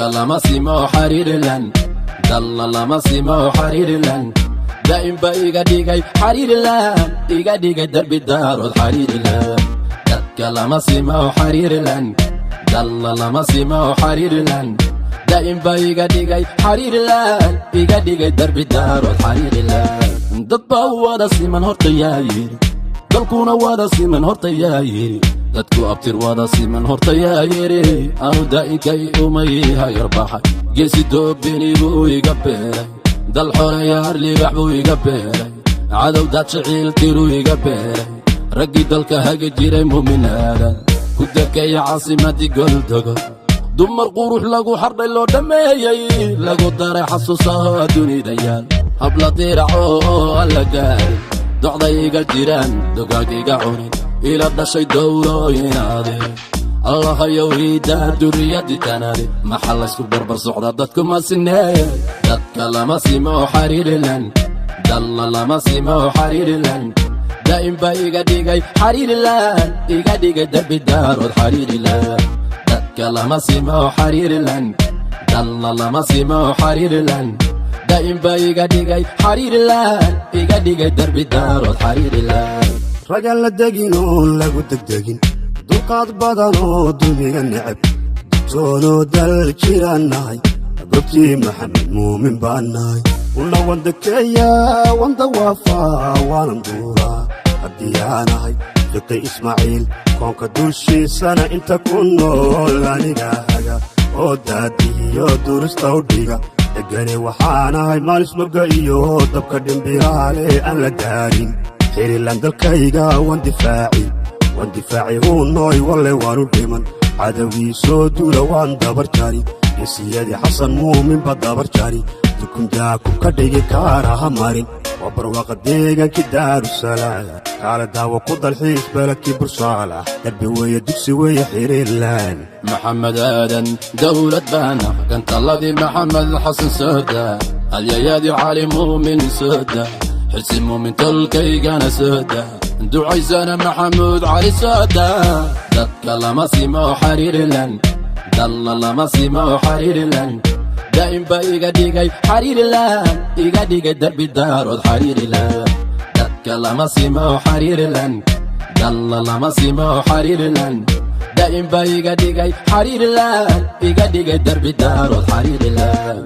Dadka lama simo Xariirilan, dalna lama simo Xariirilan. Daa'im ba iga dhigay Xariirilan, iga dhigay darbi Daarood Xariirilan. Dadka lama simo Xariirilan, dalna lama simo Xariirilan. Daa'im ba iga dhigay Xariirilan, iga dhigay darbi Daarood Xariirilan. Dad baa wada siman horta yaa yidhi? Dalkuna wada siman horta yaa yidhi? Dadku abtir wada siman horta yaa yidhi? Anu daa'inkay umay hagarbaxay, geesi doobini buu iga beeray, dal xoreyaar libax buu iga beeray, cadow daad jiciil tiruu iga beeray, raggii dalka hagi jiray Muuminaadan ku dekeeya caasimadii Goldogo, dumar qurux lagu xardhay loo dhammeeyey, lagu daray xasuusaho dunidayaal, habla diraco oo alla gaarin, docday iga jiraan, dogaag iga cunin, ila dhashay dowlooyinaade. Allahayow iidaa duriyadii tanaade. Maxaa laysku barbar socdaa? Dadku ma sineeye. Dadka lama simo Xariirilan, dalna lama simo Xariirilan. Daa'im ba iga dhigay Xariirilan, iga dhigay darbi Daarood Xariirilan. Dadka lama simo Xariirilan, dalna lama simo Xariirilan. Daa'im ba iga dhigay Xariirilan, iga dhigay darbi Daarood Xariirilan. Ragaan la degin oon lagu degdegin, dulqaad badan oo dulmiga neceb, digtoonoo dal jiraan nahay. Goobtii Maxamed Muumin baan nahay. Una wandakeeyaa, wandawaafaa, waanan duuraa haddii aanahay Fiqi Ismaaciil. Koonka dushiisana inta ku nool aniga haga oo daadihiyo durista u dhiga. Degane waxaanahay maalismoga iyo dabka dhimbiraale aan la gaarin. Xirilan dalkayga waan difaaci, waan difaaci huunooy, walle waanu dhiman. Cadowgii soo duula waan dabar jari, geesiyadii Xasan Muuminba dabar jari, dukundaakub ka dhigi kaaraha marin. Waa barwaaqa deegaankii Daarusalaam, kaala daawo ku dalxiis beledkii Bursaalax. Darbi weeye, dugsi weeye Xiriirlaan. Maxamed Aadan dowlad baana, gantalladii Maxamed Xasan sooda, halyayadii Cali Muumin sooda, Xirsi Muumin tolkaygana sooda, ducaysana Maxamuud Cali sooda. Dadka lama simo Xariirilan, dalna lama simo Xariirilan. Daa'im ba iga dhigay Xariirilan, iga dhigay darbi Daarood Xariirilan. Dadka lama simo Xariirilan, dalna lama simo Xariirilan. Daa'im ba iga dhigay Xariirilan, iga dhigay darbi Daarood Xariirilan.